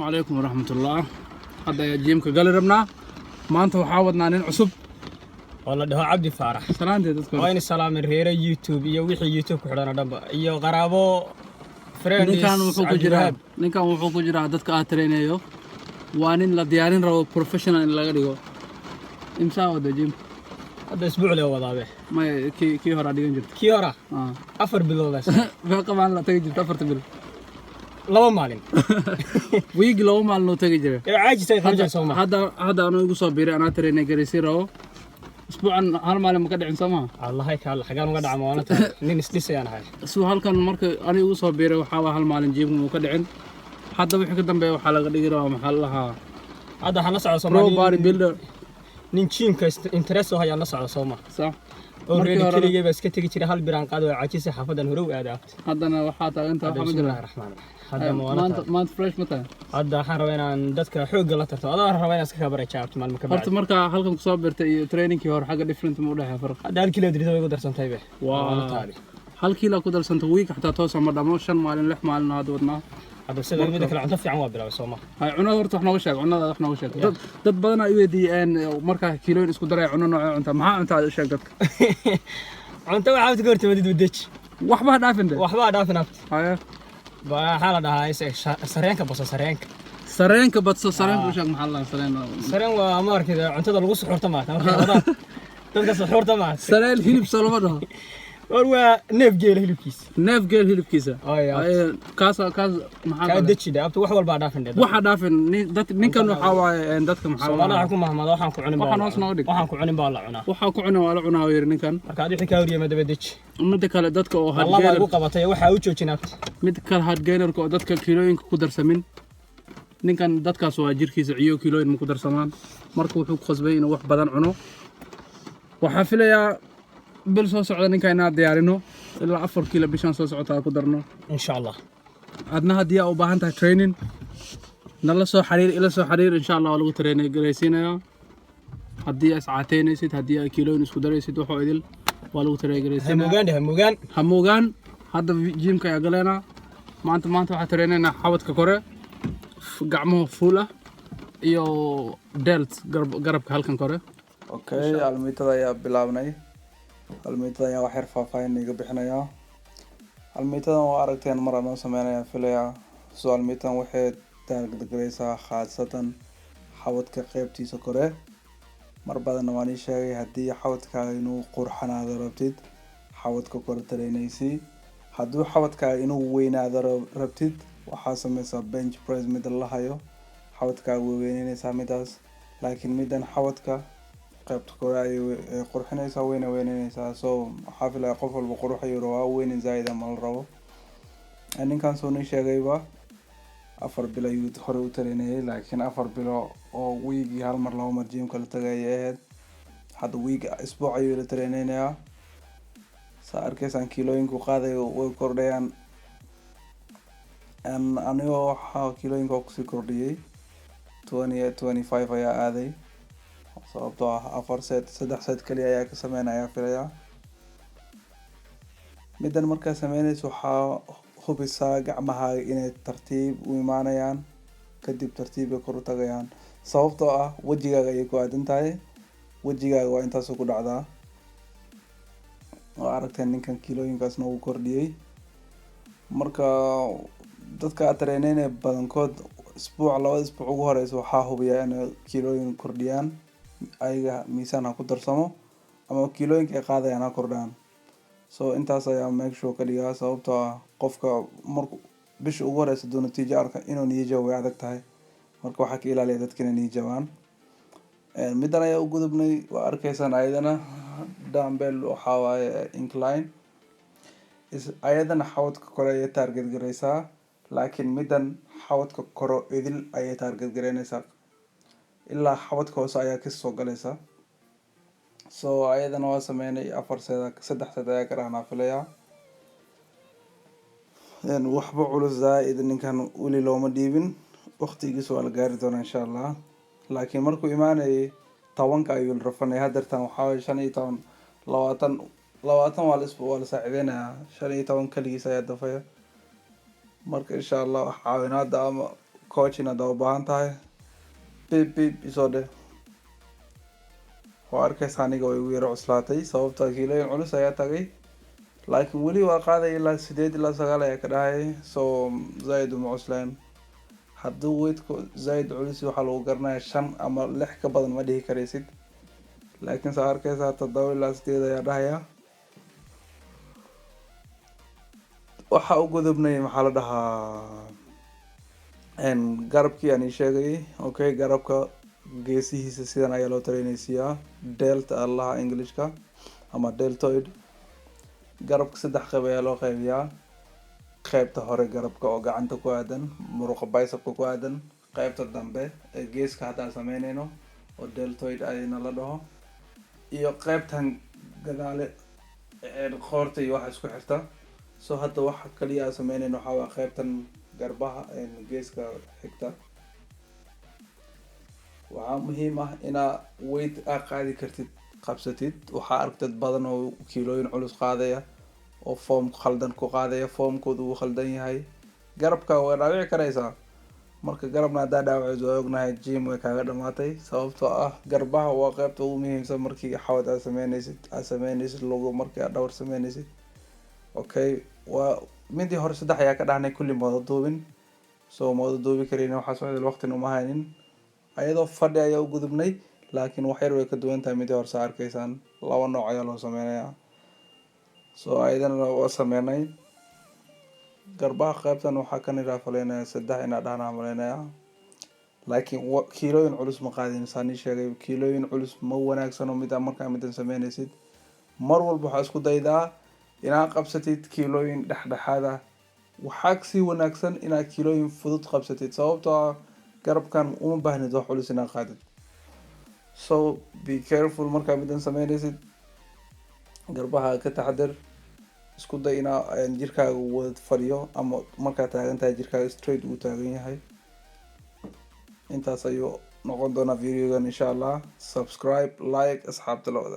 Calaykum waraxmatullah. Hadda ayaa gymka gali rabnaa. Maanta waxaa wadnaa nin cusub oo la dhaho Cabdi Faarax. Salaanteed dadka. Waa in salaamin reere YouTube iyo wixii YouTube ku xidhan oo dhanba iyo qaraabo, friends. Ninkan wuxuu ku jiraa dadka aad traineeyo. Waa nin la diyaarin rabo, professional in laga dhigo. Imsaa wada gym? Hadda isbuuc lee wadaabe. May, kii hore aad dhigan jirta. Kii hora? Ah. 4 biloodaas. Meeqa maalin la tagi jirta 4ta bil? 2 maalin. Wiigi 2 maalin oo tagi jiray. Ee caajis ay qabjaa soo ma. Hadda anuu igu soo biiray, anaa trainay garaysi rabo. Isbuucan hal maalin ma ka dhicin, soo maha? Allahay kaala xagaan uga dhaca maana tahay nin isdhisayaan ahay. Suu halkan marka ani igu soo biiray, waxaa waa hal maalin gymka muu ka dhicin. Hadda wixii ka dambeeya waxaa laga dhigi rabaa, maxaa la lahaa? Hadda waxaan la socda pro Soomaali body builder. Nin gymka interest oo hayaan la socda, soo ma? Sax. Already Markii horena- keligay baa iska tegi jiray. Hal biraan qaado oo caajisay, xaafadan hore u aada abta. Haddana waxaa taagantaa Hadda waxaa ma jira. Bismillahi raxmaan raxiim. Hadda maana Maanta tahay. Maanta fresh ma tahay? Hadda waxaan rabaa inaan dadka xoogga la tartamo. Adaa rabaa inaan iska kabaraya abta maalmo ka Horta bacdi. Markaa halkan kusoo birtay iyo trainingkii hore, xagga different ma udhexeeya farq? Hadda 1 kilo dirida way igu darsantay be. Waa. Waana taadi. 1 kiilo ku darsanta, week xataa toosa ma dhamo. 5 maalin, 6 maalin hadda wadnaa. Hadda sida mida kale, cunto fiican waa bilaabay, soo ma? Hay, cunada horta wax nooga sheeg. Cunada wax nooga sheeg. Dad badan ay weydiiyeen markaa kiilooyin isku daray, cuno noocee cunta, maxaa cunta aad u sheeg dadka. Cunto waxaa ka hortimadid wadeji. Waxba ha dhaafin de. Waxbaa dhaafin abti. Haye. Waxaa la dhahaa sareenka baso, sareenka. Sareenka badso. Sareenka u sheeg, maxaa la dhahaa sareen? Sareen waa maaragtay cuntada lagu suxuurta maarta markay wadaan dadka suxuurta maarta. Sareen hilib soo lama dhaho? War waa neef geela hilibkiisa. Neef geel hilibkiisa. Ay, abti. Haye, kaas kaas maxaa kaa kale? Deji dhe abti, wax walbaa dhaafin dhe. Waxa dhaafin dad ninkan waxaa waaye dadka maxaa la Soomaalida dhahaa? waxaa ku mahmada "waxaan ku cunin baa Waxaan la hoos cunaa." nooga dhig. "Waxaan ku cunin baa la cunaa." Waxaa ku cuna waa la cunaa, yiri ninkan. Marka ad wixii kaa horiyama daba deji. Midda kale, dadka oo Allah baa hard gainer igu qabatay, waxaa u joojin abti. Midda kale, hard gainerka oo dadka kiilooyinka ku darsamin. Ninkan dadkaas waa jirkiisa ciyo, kiilooyin ma ku darsamaan. Marka wuxuu ku khasbay inuu wax badan cuno. Waxaa filayaa bil soo socda ninka inaan diyaarino, ilaa 4 kiilo bishan soo socota aan ku darno. Insha Allah. Adna haddii aa u baahan tahay training, nala soo xiriir, ila soo xiriir. Insha Allah waa lagu training garaysiinayaa. Haddii aa iscaateynaysid, haddii aa kiilooyin isku daraysid, waxoo idil waa lagu training garaysiinaya. Hamugaan dheh, hamugaan. Hamugaan. Hadda gymka ayaa galeynaa. Maanta waxaa traineynaa xabadka kore, gacmaha full ah iyo delt, garabka halkan kore. Okay, almiitada ayaa bilaabnay. Almiitada ayaa wax yar faahfaahin iga bixinayaa. Almiitadan waa aragteen mar anoo sameynaya filayaa. So almiitadan waxay target gareysaa khaasatan xabadka qeybtiisa kore. Mar badanna waan ii sheegay, haddii xabadkaaga inuu qurxanaado rabtid, xabadka kore trainaysi. Hadduu xabadkaaga inuu weynaado rabtid, waxaa sameysaa bench press mida la hayo, xabadkaaga way weyneyneysaa midaas. Laakiin midan xabadka qaybta kore ayay qurxinaysaa, wayna weyneyneysaa. So waxaa filaya qof walba qurux ayuu rabaa, weynin zaaid ma la rabo. Ninkan soo nii sheegayba, 4 bil ayuu hore u talinayay, laakiin 4 bilo oo wiigii hal mar, 2 mar gymka la tagay ayay ahayd. Hadda wiig, isbuuc ayuu la talinaynayaa. Saa arkaysaan, kiilooyinku qaadayo way kordhayaan. Anigoo waxaa kiilooyinka kusii kordhiyey 20, 25 ayaa aaday, sababtoo ah afar set, saddex set kaliya ayaa ka sameynaya filayaa. Middan markaa sameynayso, waxaa hubisaa gacmahaaga inay tartiib u imaanayaan, kadib tartiib ay kor u tagayaan, sababtoo ah wejigaaga ayay ku aadan tahay. Wejigaaga waa intaasoo ku dhacdaa. Oo aragteen ninkan kiilooyinkaasna uu kordhiyey. Marka dadka aad traineynaya badankood isbuuc, 2da isbuuc ugu horeysa waxaa hubiyaa inay kiilooyin kordhiyaan. Ayaga miisaan ha ku darsamo ama kiilooyinka ay qaadayaan ha kordhaan. So intaas ayaa make sure ka dhigaa, sababtoo ah qofka marku bisha ugu horeysa haduu natiijo arka, inuu niyo jabo way adag tahay. Marka waxaa ka ilaaliya dadka inay niyo jabaan. Middan ayaa u gudubnay. Waa arkaysaan, ayadana dumbbell waxaa waaye incline. Ayadana xabadka kore ayay target gareysaa, laakiin middan xabadka koro idil ayay target gareyneysaa, ilaa xabadka hoose ayaa kasoo galaysa. So ayadana waa sameynay, afar set, saddex set ayaa ka dhahnaa filayaa. Waxba culus zaa-id ninkan weli looma dhiibin, waqtigiisa waa la gaari doonaa insha Allah. Laakiin markuu imaanayay 10ka ayuu rafanay. Hadeertan waxaa waye 15, 20, 20 waa la saacideynayaa. 15 kaligiis ayaa dafaya. Marka insha Allah wax caawinaada ama Coaching haddaa u baahan tahay, bib bib isoo dheh. Waa arkaysa, aniga way igu yaro cuslaatay, sababta kiilooyin culus ayaa tagay, laakiin weli waa qaaday. Ilaa 8 ilaa 9 ayaa ka dhahayay, so zaaid uma cusleen. Hadduu weightku zaaid culus, waxaa lagu garanaya 5 ama 6 ka badan ma dhihi karaysid, laakiin saa arkaysaa 7 ilaa 8 ayaa dhahaya. Waxaa u gudubnay, maxaa la dhahaa, garabkii aan ii sheegayay. Okay, garabka geesihiisa sidan ayaa loo trainaysiiyaa, delta allaha Englishka ama deltoid. Garabka saddex qeyb ayaa loo qeybiyaa: qeybta hore garabka oo gacanta ku aadan, muruqa bicepka ku aadan, qeybta dambe ee geeska haddaan sameyneyno oo deltoid ayna la dhaho, iyo qeybtan gadaale qoorta iyo waxa isku xirta. So hadda waxa kaliya aan sameyneyno waxaa waa qeybtan garbaha geeska xigta. Waxaa muhiim ah inaa weight aa qaadi kartid qabsatid. Waxaa aragtad badan oo kiilooyin culus qaadaya oo form khaldan ku qaadaya, formkooda uu khaldan yahay. Garabka way dhaawici karaysaa. Marka garabna haddaa dhaawacid, waa ognahay, gym way kaaga dhamaatay, sababtoo ah garbaha waa qeybta ugu muhiimsan markii xawad aad sameyneysid lugo, markii aad dhawr sameyneysid. Okay, waa midii hore saddex ayaa ka dhahnay, kulli ma wada duubin, so ma wada duubi karin, waxaa socday waqtina uma haynin. Ayadoo fadhi ayaa u gudubnay, laakiin wax yar way ka duwan tahay midii hore. Saa arkaysaan, laba nooc ayaa loo sameynayaa, so ayadana waa sameynay. Garbaha qeybtan waxaa ka nidhaa faleynaya saddex inaa dhahnaa maleynaya, laakiin kiilooyin culus ma qaadin. Saan ii sheegay, kiilooyin culus ma wanaagsano mida markaa midan sameynaysid. Mar walba waxaa isku daydaa inaad qabsatid kiilooyin dhexdhexaad ah. Waxaa kasii wanaagsan inaad kiilooyin fudud qabsatid, sababtoo ah garabkan uma baahnid wax culus inaad qaadid. So be careful markaa midan sameynaysid, garbaha ka taxadar. Isku day inaa jirkaaga wada fadhiyo ama markaad taagan tahay jirkaaga straight uu taagan yahay. Intaas ayuu noqon doonaa videogan, insha Allah. Subscribe, like, asxaabta la wada.